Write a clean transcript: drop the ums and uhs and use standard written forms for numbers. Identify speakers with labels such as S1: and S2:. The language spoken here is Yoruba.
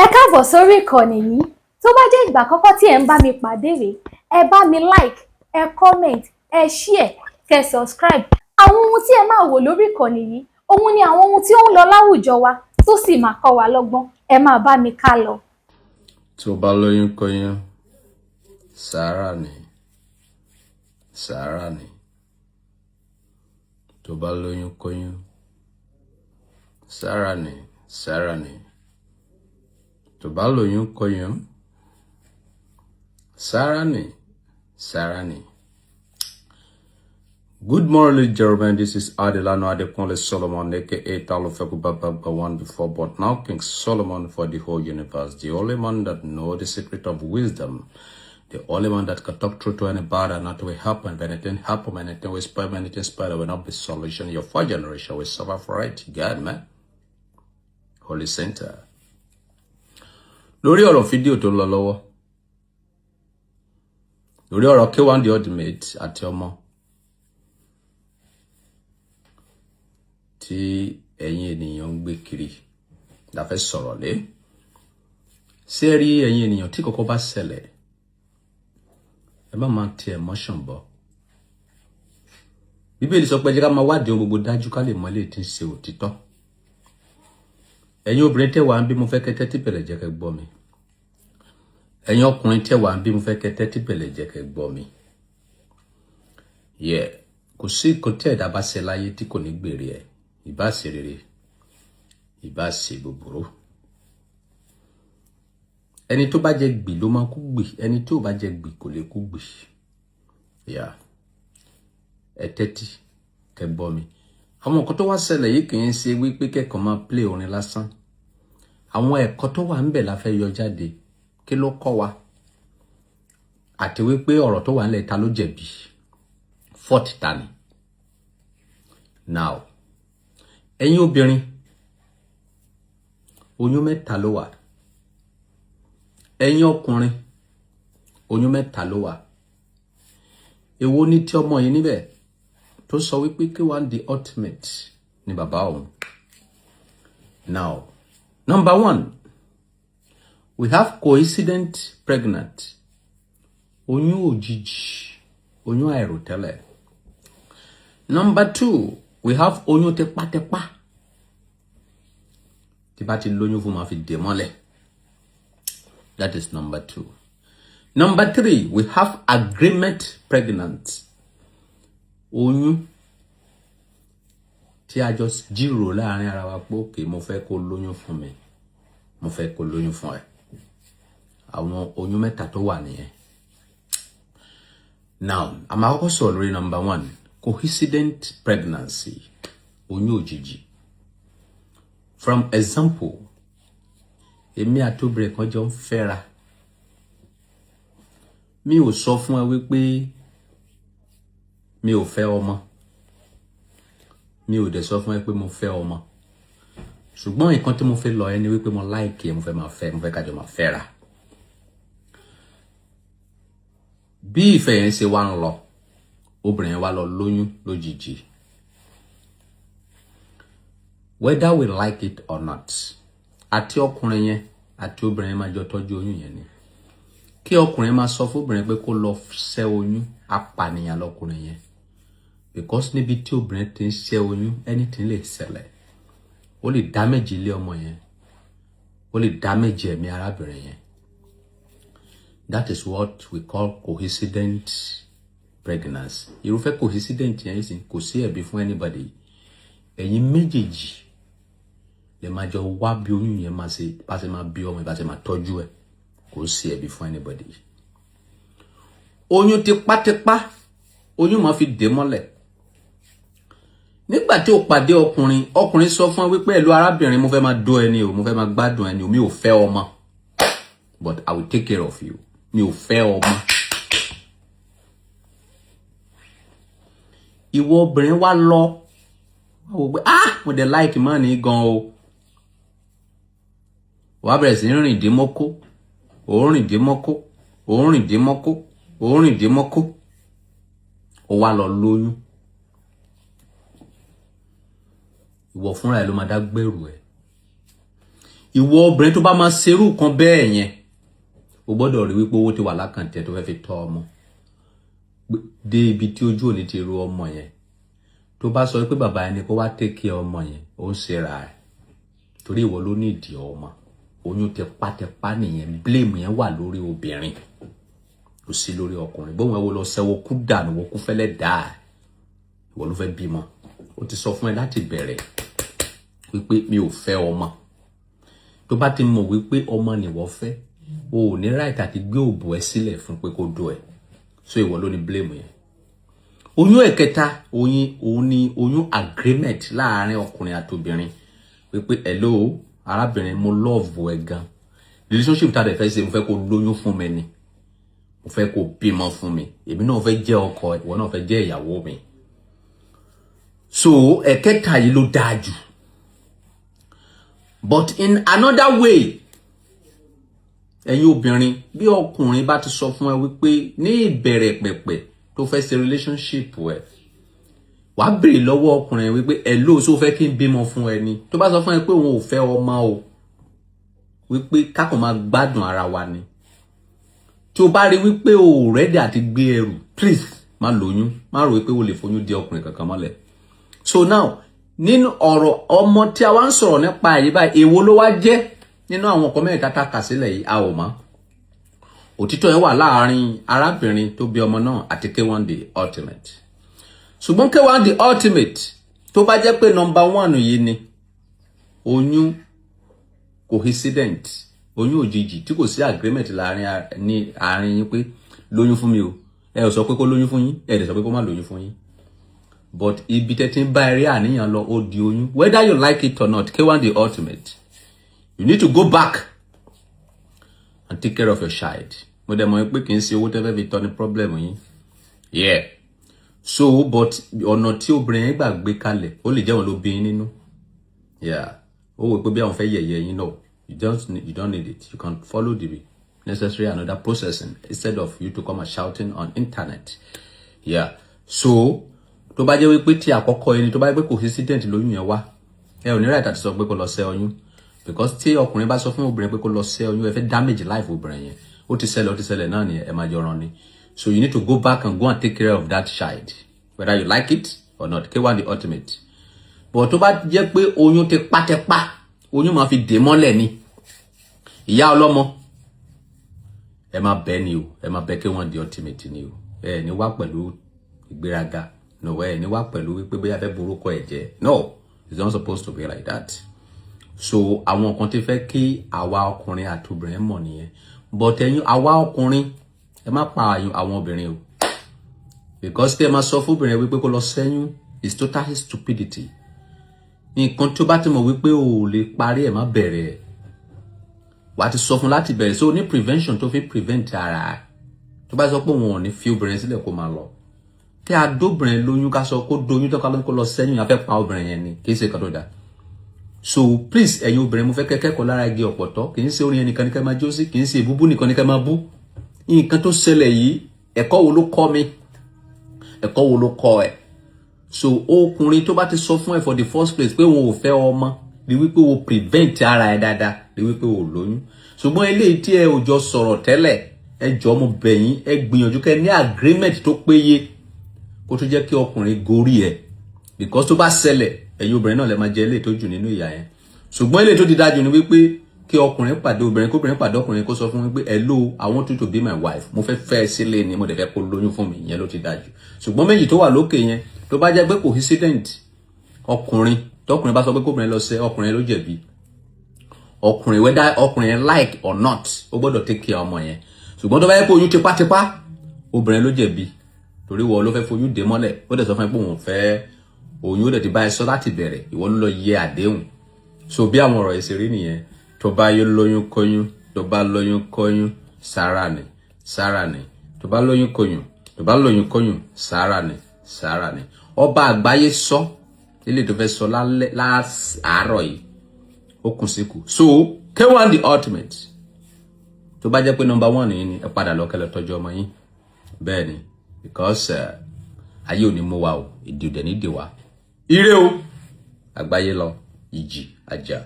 S1: Ẹ káàbọ̀ sórí ìkànnì yìí. Tó bá jẹ́ ìgbà àkọ́kọ́ tí ẹ̀ ń bá mi pàdé rèé, ẹ bá mi like, ẹ comment, ẹ share, kẹ́ subscribe. Àwọn ohun tí ẹ máa wò lórí ìkànnì yìí, òun ni àwọn ohun tí ó ń lọ láwùjọ wa tó sì máa kọ́ wa lọ́gbọ́n. Ẹ máa bá mi ká lọ.
S2: Tó bá lóyún kóyún, sàárà ni, sàárà ni. Tó bá lóyún kóyún, sàárà ni, sàárà ni. Tó bá lóyún kóyún, sàárà ni, sàárà ni. Good morning, gentlemen. This is Adelano Adekunle Solomon, aka Talofeku Baba one before, but now King Solomon for the whole universe, the only man that know the secret of wisdom, the only man that can talk truth to anybody and nothing will happen. If anything happen, anything will spoil, anything spoil, there will not be solution. Your fourth generation will suffer for it. God, man. Holy Center. Lórí ọ̀rọ̀ fídíò tó ń lọ lọ́wọ́, lórí ọ̀rọ̀ K1 The Ultimate àti ọmọ tí ẹ̀yin ènìyàn ń gbé kiri la fẹ́ sọ̀rọ̀ lé. Ṣé ẹ rí, ẹ̀yin ènìyàn, tí kọ́kọ́ bá ṣẹlẹ̀, ẹ má máa ti emotion bọ̀. Bíbélì sọ pé ẹ jẹ́ ká máa wádìí ohun gbogbo dájú ká lè mọ eléyìí tí ń ṣe òtítọ́. Ẹ̀yin obìnrin tẹ́ wà ń bí, mo fẹ́ kẹ́ tẹ́tí bẹ̀rẹ̀ jẹ́ kẹ́ gbọ́ mi. Ẹ̀yin ọkùnrin tẹ́ wà ń bí, mo fẹ́ kẹ́ tẹ́tí bẹ̀rẹ̀ jẹ́ kẹ́ gbọ́ mi. Yẹ kò sí nǹkan tí ẹ̀dá bá ṣe láyé tí kò ní gbèrè ẹ̀, ìbá ṣe rere, ìbá ṣe búburú. Ẹni tó bá jẹ gbì ló máa kú gbì, ẹni tó bá jẹ gbì kò lè kú gbì. Yà ẹ tẹ́tí kẹ́ gbọ́ mi. Àwọn nǹkan tó wá ṣẹlẹ̀ yìí kì í ṣe wípé kẹ́kọ̀ọ́ máa play orin lásán. Àwọn ẹ̀kọ́ tó wà ńbẹ̀ la fẹ́ yọ jáde. Kí ló kọ́ wa? Àti wípé ọ̀rọ̀ tó wà ńlẹ̀, ta ló jẹ̀bi? Fault ta ni? Now, ẹ̀yin obìnrin, oyún mẹ́ta ló wà. Ẹ̀yin ọkùnrin, oyún mẹ́ta ló wà. Èwo ní tí ọmọ yìí níbẹ̀ tó sọ wípé K1 The Ultimate ni bàbá òun? Now, number one, we have coincident pregnant, oyún òjijì, oyún àìròtẹ́lẹ̀. Number two, we have oyún tipátipá, tí bá ti lóyún fún, máa fi dè mọ́lẹ̀. That is number two. Number three, we have agreement pregnant, oyún tí a jọ jíròrò láàrin ara wa pé, okay, mo fẹ́ kó lóyún fún mi, mo fẹ́ kó lóyún fún ẹ. Àwọn oyún mẹ́ta tó wà nìyẹn. Now, a máa kọ́kọ́ sọ̀rọ̀ lórí number one, coincident pregnancy, oyún òjijì. From example, èmi àti obìnrin kan jọ ń fẹ́ra. Mi ò sọ fún ẹ wípé mi ò fẹ́ ọmọ, mi ò dẹ̀ sọ fún ẹ pé mo fẹ́ ọmọ, ṣùgbọ́n nǹkan tí mo fẹ́ lọ ẹ ni wípé mo like ẹ, mo fẹ́ máa fẹ́, mo fẹ́ kájọ máa fẹ́ra. Bí ìfẹ́ yẹn ṣe wá ń lọ, obìnrin yẹn wá lọ lóyún lójijì. Whether we like it or not, àti ọkùnrin yẹn àti obìnrin yẹn máa jọ tọ́jú oyún yẹn ni. Kí ọkùnrin máa sọ fún obìnrin pé kó lọ ṣẹ́ oyún, apànìyàn lọkùnrin yẹn, because níbi tí obìnrin ti ń ṣẹ́ oyún, anything lè ṣẹlẹ̀. Ó lè damage ilé ọmọ yẹn, ó lè damage ẹ̀mí arábìnrin yẹn. That is what we call coincident pregnancy. Irúfẹ́ coincident yẹn sì kò sí ẹ̀bi fún anybody. Ẹ̀yin méjèèjì lè máa jọ wá bí oyún yẹn máa ṣe, bá ṣe máa bí ọmọ, bá ṣe máa tọ́jú ẹ̀. Kò sí ẹ̀bi fún anybody. Oyún tipátipá, oyún máa fi dè mọ́lẹ̀. Nígbà tí o pàdé ọkùnrin, ọkùnrin sọ fún ẹ wípé, "Ẹ̀lú arábìnrin, mo fẹ́ máa dó ẹni o, mo fẹ́ máa gbádùn ẹni o, mi ò fẹ́ ọmọ, but I will take care of you. Mi ò fẹ́ ọmọ." Ìwọ obìnrin wá lọ wá wò pé, "Ah, mo dẹ̀ like man ní gan o." Wàá bẹ̀rẹ̀ sí ní rìn dé mọ́kó, òun rìn dé mọ́kó, òun rìn dé mọ́kó, òun rìn dé mọ́kó, ó wá lọ lóyún. Ìwọ fúnra ẹ ló máa dá gbèrú ẹ. Ìwọ obìnrin tó bá máa ṣerú kan bẹ́ẹ̀ yẹn, o gbọ́dọ̀ rí wípé owó ti wà l'account ẹ̀ tó fẹ́ fi tọ́ ọmọ dé ibi tí ojú òní ti ru ọmọ yẹn. Tó bá sọ pé bàbá ẹni kó wá take care ọmọ yẹn, ó ń ṣera ẹ̀, torí ìwọ ló ní ìdí ọmọ. Oyún tipátipá nìyẹn. Blame yẹn wà lórí obìnrin, kò sí lórí ọkùnrin. Bóun ẹ wo lọ sẹ́wọ́ kú dànù, wọ́n kú fẹ́lẹ́ dà á. Ìwọ ló fẹ́ bímọ. Ó ti sọ fún ẹ láti bẹ̀rẹ̀ wípé mi ò fẹ́ ọmọ. Tó bá ti mọ̀ wípé ọmọ nìwọ fẹ́, o ò ní right àti gbé òbò ẹ sílẹ̀ fún pé kó dó ẹ. So ìwọ ló ní blame yẹn. Oyún ẹ̀kẹta, oyún òun ni oyún agreement láàárín ọkùnrin àti obìnrin, wípé, "Hello arábìnrin, mo love ẹ gan. Relationship tá a dẹ̀ fẹ́ ṣe, mo fẹ́ kó lóyún fún mi ni, mo fẹ́ kó bímọ fún mi. Èmi náà fẹ́ jẹ́ ọkọ, ìwọ náà fẹ́ jẹ́ ìyàwó mi." So ẹ̀kẹta yìí ló dáa jù. But in another way, ẹ̀yin obìnrin, bí ọkùnrin bá ti sọ fún ẹ wípé ní ìbẹ̀rẹ̀ pẹ̀pẹ̀ tó fẹ́ ṣe relationship ẹ, wàá béèrè lọ́wọ́ ọkùnrin wípé, "Hello, ṣó fẹ́ kí n bímọ fún ẹ ni?" Tó bá sọ fún ẹ pé òun ò fẹ́ ọmọ o, wípé kákan máa gbádùn ara wa ni, tí o bá rí wípé o ò ready àti gbé ẹrù, please má lóyún. Má rò wípé o lè foyún di ọkùnrin kankan mọ́lẹ̀. So now, nínú ọ̀rọ̀ ọmọ tí a wá ń sọ̀rọ̀ nípa èyí báyìí, èwo ló wá jẹ́ nínú àwọn ọkọ mẹ́ta tá a kà sílẹ̀ yìí? A ò mọ̀. Òtítọ́ yẹn wà láàárín arábìnrin tó bí ọmọ náà àti K1 the Ultimate. Ṣùgbọ́n K1 the Ultimate, tó bá jẹ́ pé number one yìí ni, oyún coincident, oyún òjijì tí kò sí agreement láàrin ní àárín yín pé lóyún fún mi o, ẹ ò sọ pé kó lóyún fún yín, ẹ dẹ̀ sọ pé kó má lóyún fún yín, but ibi tẹ́ ti ń bá eré àníyàn lọ, ó di oyún. Whether you like it or not, K1 the Ultimate, you need to go back and take care of your child. Mo dẹ̀ mọ̀ pé kì í ṣe owó tẹ́ fẹ́ fi tọ́ ní problem yín, yeah. So but ọ̀nà tí obìnrin yẹn gbà gbé kalẹ̀, ó lè jẹ́ òun ló bí yín nínú, yeah. Ó wò pé bí àwọn fẹ́ yẹ̀yẹ́ yín. No, you don't need it. You can follow the necessary another processing instead of you to come and shouting on internet, yeah. So tó bá jẹ́ wípé tí àkọ́kọ́ ẹni tó bá jẹ́ pé coincident lóyún yẹn wá, ẹ ò ní right àti sọ pé kó lọ ṣẹ́ oyún, because tí ọkùnrin bá sọ fún obìnrin pé kó lọ ṣẹ́ oyún, ẹ fẹ́ damage life obìnrin yẹn. Ó ti ṣẹlẹ̀, ó ti ṣẹlẹ̀ náà ni, ẹ máa jọran ni. So you need to go back and go and take care of that child, whether you like it or not, K1 the Ultimate. But tó bá jẹ́ pé oyún tipátipá, oyún máa fi dè mọ́lẹ̀ ni, ìyá ọlọ́mọ, ẹ máa bẹ́ ni o, ẹ máa bẹ́ K1 the Ultimate ni o. Ẹ ní wá pẹ̀lú ìgbéraga, no. Ẹ ní wá pẹ̀lú wípé bóyá fẹ́ borúkọ ẹ̀ jẹ́. No, it's not supposed to be like that. So àwọn nǹkan tí fẹ́ kí àwa ọkùnrin àti obìnrin mọ̀ nìyẹn. But ẹ̀yin àwa ọkùnrin, ẹ má pa àwọn obìnrin o, because tí ẹ máa sọ fún obìnrin wípé kó lọ ṣẹ́yún is total stupidity. Nǹkan tó bá ti mọ̀ wípé o ò lè parí ẹ̀, má bẹ̀rẹ̀ ẹ̀. Wà á ti sọ fún láti bẹ̀rẹ̀. So ní prevention tó fi prevent ara ẹ̀, tó bá sọ pé òun ò ní fi obìnrin sílẹ̀ kó máa lọ, kí a dóbìnrin lóyún, ká sọ kó doyún tó ká lóyún kó lọ ṣẹ́yún, a fẹ́ pa obìnrin yẹn ni, kì í ṣe kan tó dáa. So please, ẹ̀yin obìnrin, mo fẹ́ kẹ́kọ̀ọ́ lára igi ọ̀pọ̀tọ́. Kì í ṣe orin ẹnìkan ní ká máa jó sí, kì í ṣe ìbúbú nìkan ní ká máa bú. Nǹkan tó ṣẹlẹ̀ yìí, ẹ̀kọ́ wo ló kọ́ mi? Ẹ̀kọ́ wo ló kọ́ ẹ? So ọkùnrin tó bá ti sọ fún ẹ for the first place pé òun ò fẹ́ ọmọ, rí wípé o prevent ara ẹ dáadáa, rí wípé o lóyún. Ṣùgbọ́n eléyìí tí ẹ ò jọ sọ̀rọ̀ tẹ́lẹ̀, ẹ jọ̀ọ́, mo bẹ̀ yín, ẹ gbìyànjú kẹ́ ní agreement tó péye kó tó jẹ́ kí ọkùnrin gorí ẹ, because tó bá ṣẹlẹ̀, ẹ̀yin obìnrin náà lè máa jẹ eléyìí tó jù nínú ìyà yẹn. Ṣùgbọ́n eléyìí tó ti dájú ni wípé kí ọkùnrin pàdé obìnrin, kóbìnrin pàdé ọkùnrin, kó sọ fún wípé, "Hello, I want you to be my wife. Mo fẹ́ fẹ́ ẹ sílé ni, mo dẹ̀ fẹ́ kó lóyún fún mi." Ìyẹn ló ti dájú. Ṣùgbọ́n méjì tó wà lókè yẹn, tó bá jẹ́ pé coincident, ọkùnrin tọkùnrin bá sọ pé kóbìnrin lọ ṣẹ́, ọkùnrin ló jẹ̀bi. Ọkùnrin, whether ọkùnrin yẹn like or not, ó gbọ́dọ̀ take care ọmọ yẹn. Ṣùgbọ́n tó bá yẹ kó oyún tipátipá, obìnrin ló jẹ̀bi, torí wọ́n ló fẹ́ foyún dé mọ́lẹ̀. Ó dẹ̀ sọ fún ẹ pé òun fẹ́ oyún, ó dẹ̀ ti bá ẹ sọ láti bẹ̀rẹ̀, ìwọ ló lọ yẹ àdéhùn. So bí àwọn ọ̀rọ̀ yìí ṣe rí nìyẹn. Tó bá yọ lóyún kóyún, tó bá lóyún kóyún, sára ni, sára ni. Tó bá lóyún kóyún, tó bá lóyún kóyún, sára ni, sára ni. Ọba àgbáyé sọ ilé tó fẹ́ sọ lálẹ́ láàárọ̀ yìí, ó kùn sí kù. So K1 the Ultimate, tó bá jẹ́ pé number one yìí ni, ẹ padà lọ kẹ́ lọ tọ́jú ọmọ yín. Bẹ́ẹ̀ ni, because ayé ò ní mú wa o, ìdí òdẹ̀ ní dè wá. Ire o, àgbáyé lọ, ìjì àjà.